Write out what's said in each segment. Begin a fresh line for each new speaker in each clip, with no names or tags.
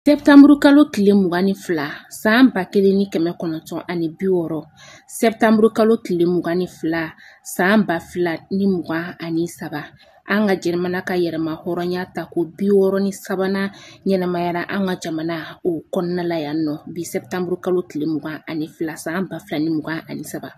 Sɛtanburukalo tile 22 san 1960, sɛtanburukalo tile 22 san 2023, an ka jamana ka yɛrɛma hɔrɔnya ta ko 63nan ɲɛnamayara an ka jamana o kɔnɔna la yan nɔ bi sɛtanburukalo tile 22 san 2023.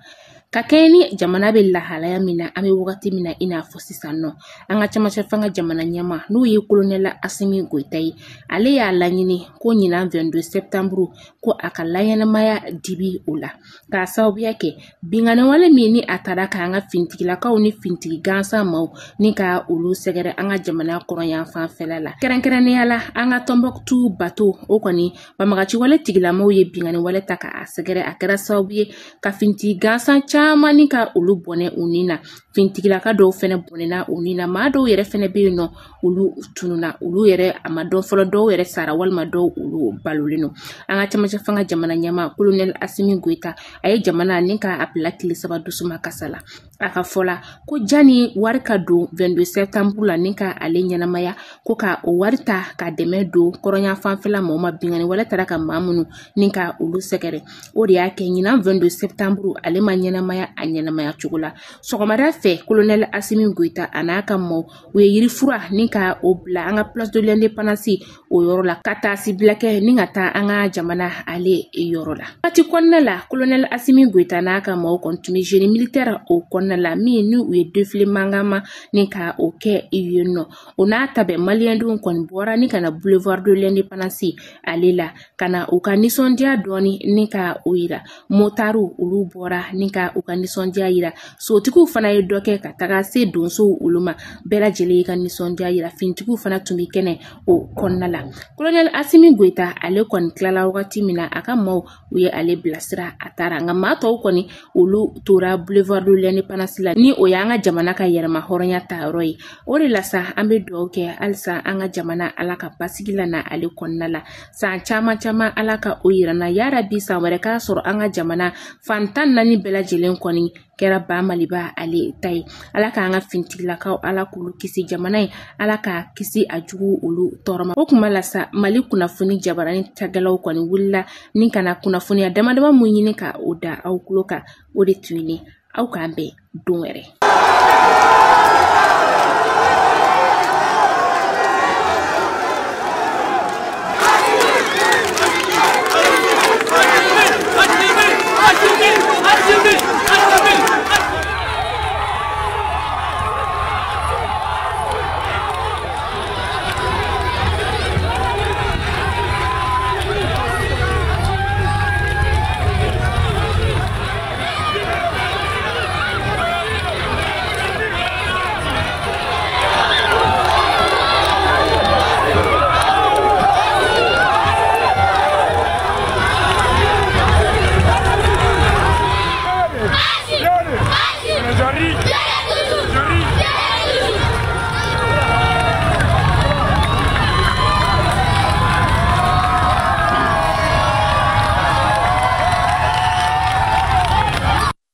Ka kɛɲɛ ni jamana bɛ lahalaya min na, an bɛ wagati min na i n'a fɔ sisan nɔ, an ka camancɛ fanga jamana ɲɛmaa n'o ye kolonɛli Asimi Goyita ye, ale y'a laɲini ko ɲinan 22 sɛtanburu ko a ka laɲɛnamaya dibi o la, k'a sababuya kɛ binkanni wale min ni a taara k'an ka finitigilakaw ni finitigi gansan maaw ni ka olu sɛgɛrɛ an ka jamana kɔrɔyan fanfɛla la, kɛrɛnkɛrɛnnenya la an ka Tɔnbɔkutu bato o kɔni banbagaciwale tigilamaw ye binkanni wale ta k'a sɛgɛrɛ, a kɛra sababu ye ka finitigi gansan caman ni ka olu bɔnɛ u ni na, finitigilaka dɔw fɛnɛ bɔnɛna u ni na, maa dɔw yɛrɛ fɛnɛ bɛ yen nɔ olu tununna, olu yɛrɛ a ma dɔn fɔlɔ, dɔw yɛrɛ sara walima dɔw olu balolen don. An ka camancɛ fanga jamana ɲɛmaa kolonɛli Asimi Goyita, a ye jamana ni k'a bila tile 3 dusuma kasa la. A ka fɔ la ko jani wari ka don 22 sɛtanburu la ni ka ale ɲɛnamaya, ko ka o wari ta ka dɛmɛ don kɔrɔnya fanfɛla maaw ma, binkanni wale taara ka maa minnu ni ka olu sɛgɛrɛ, o de y'a kɛ ɲinan 22 sɛtanburu ale ma ɲɛnamaya a ɲɛnamaya cogo la. Sɔgɔmada fɛ kolonɛli Asimi Goyita a n'a ka maaw u ye yirifura ni ka o bila an ka place de l'indépendance o yɔrɔ la, ka taasibila kɛ ni ka taa an ka jamana ale yɔrɔ la. Waati kɔnɔna la kolonɛli Asimi Goyita n'a ka maaw kɔni tun bɛ génie militaire o kɔnɔna la min ni u ye défilé mankanma ni ka o kɛ yen nɔ. O n'a ta bɛɛ maliyɛndenw kɔni bɔra ni ka na boulevard de l'indépendance ale la ka na u ka nisɔndiya dɔɔni ni ka o yira. Motariw olu bɔra ni ka u ka nisɔndiya yira, sotigiw fana ye dɔ kɛ ka taga se donsow olu ma, bɛɛ lajɛlen y'i ka nisɔndiya yira, finitigiw fana tun bɛ kɛnɛ o kɔnɔna la. Kolonɛli Asimi Goyita ale kɔni tilala wagati min na, a ka maaw u ye ale bilasira, a taara, nka maa tɔw kɔni olu tora boulevard de l'indépendance la ni o y'an ka jamana ka yɛrɛma hɔrɔnya ta yɔrɔ ye. O de la sa an bɛ dugawu kɛ halisa an ka jamana Ala ka basigi la na ale kɔnɔna la, san caman caman Ala ka o yira n na, yarabi san wɛrɛ k'a sɔrɔ an ka jamana fan 14 bɛɛ lajɛlen kɔni kɛra ba Maliba ale ta ye. Ala k'an ka finitigilakaw Ala k'olu kisi, jamana in Ala k'a kisi a jugu olu tɔɔrɔ ma. O kuma la sa Mali kunnafoni jabarani cakɛlaw kɔni wulila ni ka na kunnafoniya dama dama mun ɲini ka o da aw tulo kan, o de tun ye aw k'an bɛn don wɛrɛ.